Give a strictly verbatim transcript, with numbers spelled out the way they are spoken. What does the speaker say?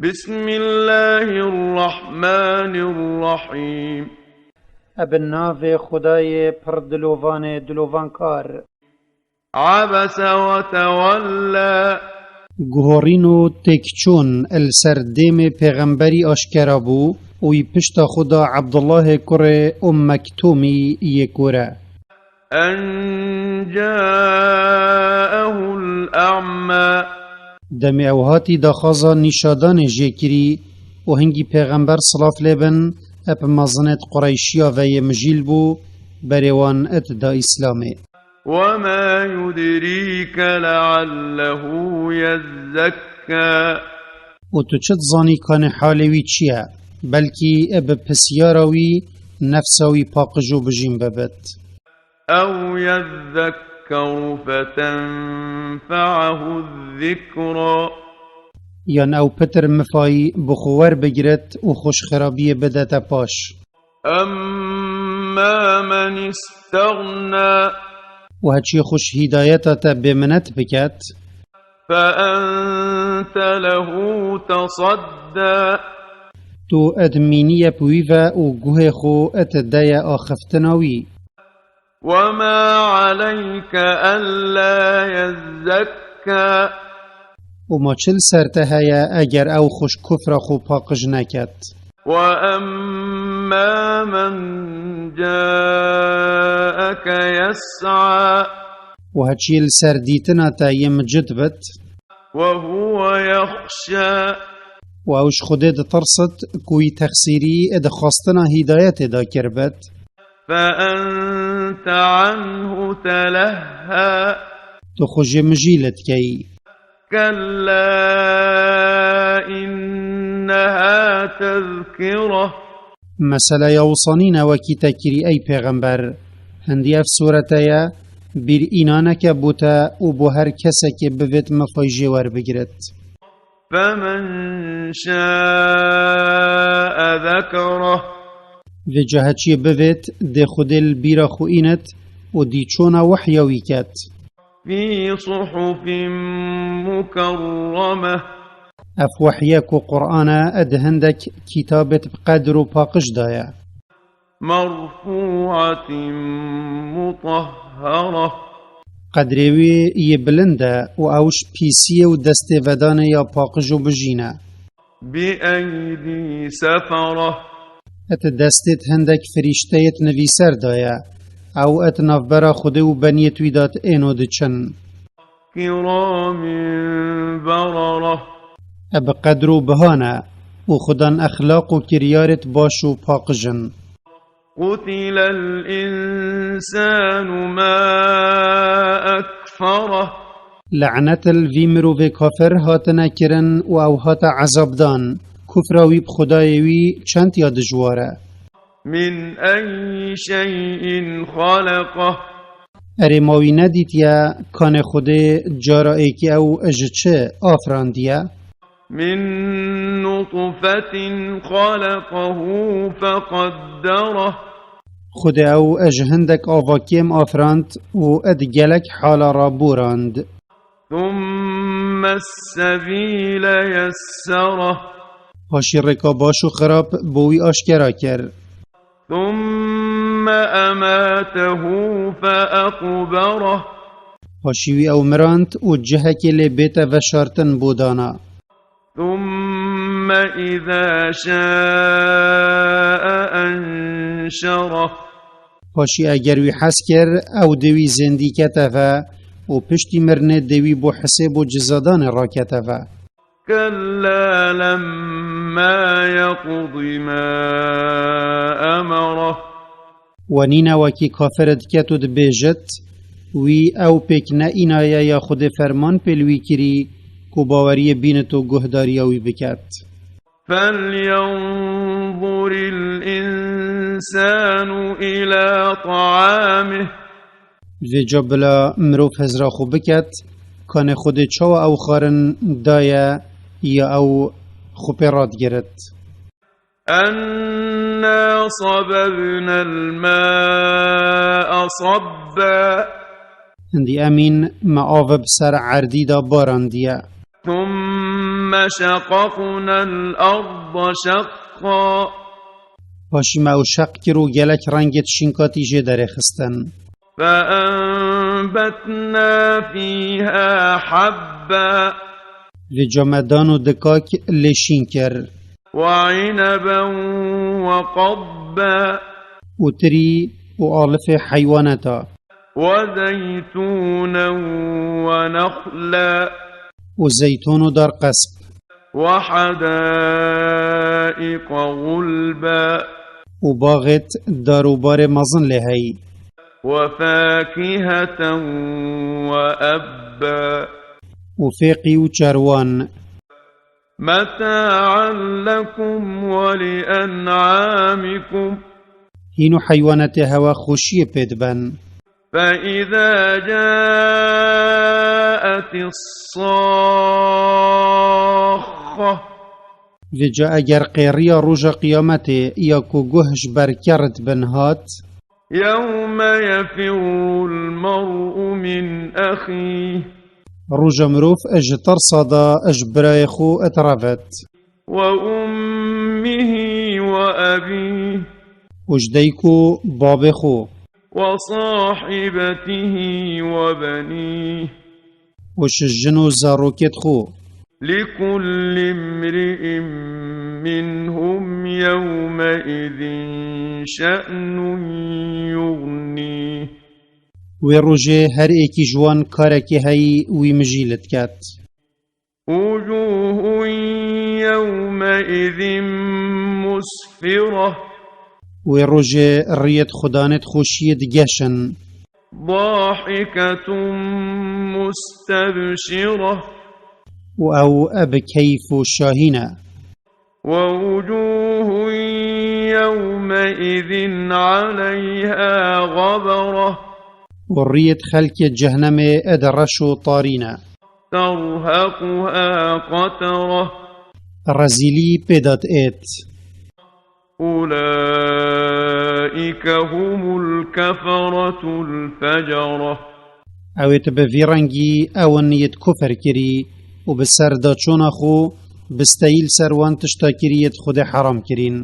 بسم الله الرحمن الرحيم. Ebe navê Xwedayê pir dilovanê dilovankar. عبس وتولى. Guhorîn û têkçûn li ser dêmê pêxemberî aşkera bû û wî pişta xwe da Ebdullahê kurê Umm Mektûmî yê kore. أن جاءه الأعمى. Demê ew hatî daxwaza nîşadanê jê kirî û hingî pêxember silav lê bin, ep mezinêt Qureyşiya ve yê mijîl bû, berê wan et da Îslamê. وما يدريك لعله يزكى. Û tu çi dizanî kanê halê wî çi ye? Belkî e bi pisyara wî nefsa wî paqij û bijîn bibit. أو يذكر فتنفعه الذكرى. Yan ew pitir mifayî bi xwe werbigiret û xwe ji xirabiyê bidete paş. أما من استغنى. Û heçiyê xwe ji hîdayeta te bêminet biket. فأنت له تصدى. Tu ed mîniye bi wî ve û guhê xwe ed deye axiftina wî. وما عليك ألا يزكى. Û ma çi li ser te heye eger ew xwe ji kufra xwe paqij neket? وأما من جاءك يسعى. Û heçiyê li ser dîtina te yê micid bit. وهو يخشى. Û ew ji Xwedê ditirsit ku wî texsîrî ê dixwastina hîdayetê de kiribit. فأنت عنه تلهى. Tu xwe jê mijîl dikeyî. كلا إنها تذكرة. Meseleya wisa nîne wekî te kirî ey pêxember. Hindî ev sûrete ye, bîr îna neke bo te û bo her kesekê bivêt mifay jê werbigiret. فمن شاء ذكره. Vêca heçiyê bivêt, dê Xwedê li bîra xwe înet û dî çona wehya wî ket. في صحف مكرمة. Ev wehye ku Qur'an e, e di hindek kitabêt bi qedr û paqij de ye. مرفوعة مطهرة. Qedrê wî yê bilind e û ew ji pîsiyê û destêvedanê ya paqij û bijîn e. بأيدي سفرة. Et destêt hindek firîşteyêt nivîser daye. Ew et navbera Xwedê û beniyêt wî dat êno diçin. كرام بررة. E bi qedr û biha ne û xudan exlaq û kiryarêt baş û paqij in. قتل الإنسان ما أكفره. Le'net li vî mirovê kafir hatine kirin û ew hate ezabdan. Kufra wî bi Xwedayê wî çend ya dijwar e. من أي شيء خلقه. Erê ma wî nedîtiye kanê Xwedê cara êkî ew ji çi afirandiye? من نطفة خلقه فقدره. Xwedê ew ji hindek ava kêm afirand û di gelek hala re borand. ثم السبيل يسره. Paşî rêka baş û xirab bo wî aşkera kir. ثم أماته فأقبره. Paşî wî ew mirand û cihekê lê bête veşartin bo dana. ثم إذا شاء أنشره. Paşî eger wî hez kir, ew dê wî zêndî kete ve û piştî mirinê dê wî bo hisêb û cizadanê rakete ve. كلا لما يقض ما أمره. We nîne wekî kafir diket û dibêjit, wî ew pêk ne înaye ya Xwedê ferman pê li wî kirî ku baweriyê bînit û guhdariya wî biket. فلينظر الإنسان إلى طعامه. Vêca bila mirov hizra xwe biket, kanê Xwedê çawa ew xwarin daye ya ew xwe pê radigirit. أنا صببنا الماء صبا. Hindî emîn me av bi ser erdî de barandiye. ثم شققنا الأرض شقا. Paşî me ew şeq kir û gelek rengê şînkatî jê derêxistin. فأنبتنا فيها حبا. Vêca me dan û dikak lê şîn kir. وعنبا وقضبا. Û tirî û alifê heywaneta. وزيتونا ونخلا. Û zeytûn û darqesp. وحدائق غلبا. Û baxêt dar û barê mezin lê heyî. وفاكهة وأبا. Û fêqî û çerwan. متاعا لكم ولأنعامكم. Hîn û heywanetê hewe xweşiyê pê diben. فإذا جاءت الصاخة. Vêca eger qêriya roja qiyametê ya ku guh ji ber keret bin hat, يوم يفر المرء من أخيه. Roja mirov ji tirsa de ji birayê xwe direvet. وأمه وأبيه. Û ji dayik û babê xwe. وصاحبته وبنيه. Û ji jin û zarokêt xwe. لكل امرئ منهم يومئذ شأن يغنيه. Wê rojê her êkî ji wan karekê heyî wî mijî li diket. وجوه يومئذ مسفرة. Wê rojê riyêt xudanêt xweşiyê digeşin. ضاحكة مستبشرة. Û ew bi keyf û şahî ne. ووجوه يومئذ عليها غبرة. Û riyêt xelkê cehnemê ed reş û tarî ne. ترهقها قترة. Rezîlî pê de diêt. أولئك هم الكفرة الفجرة. Ew êt bi vî rengî ew in yêt kufir kirî û bi ser daçona xwe bi steyî li ser wan tişta kirî yêt Xwedê heram kirîn.